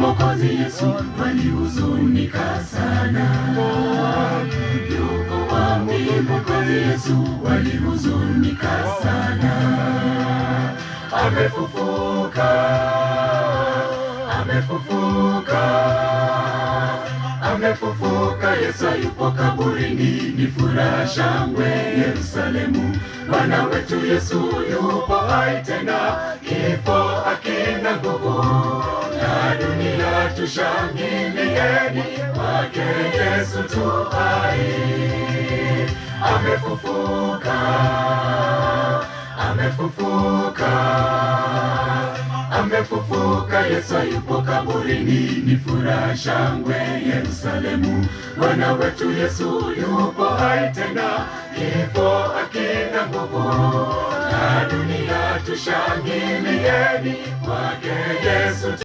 Mwokozi Yesu? Walihuzunika sana. Yuko wapi Mwokozi Yesu? Walihuzunika sana. Amefufuka, amefufuka, amefufuka. Yesu yupo kaburini, ni furaha shangwe Yerusalemu. Bwana wetu Yesu yupo hai tena, kifo hakina nguvu na dunia tushangilieni, kwake Yesu tu hai. Amefufuka, amefufuka, amefufuka. Yesu yupo kaburini, ni furaha shangwe Yerusalemu. Bwana wetu Yesu yupo hai tena, kifo hakina nguvu na dunia tushangilieni, kwake Yesu tu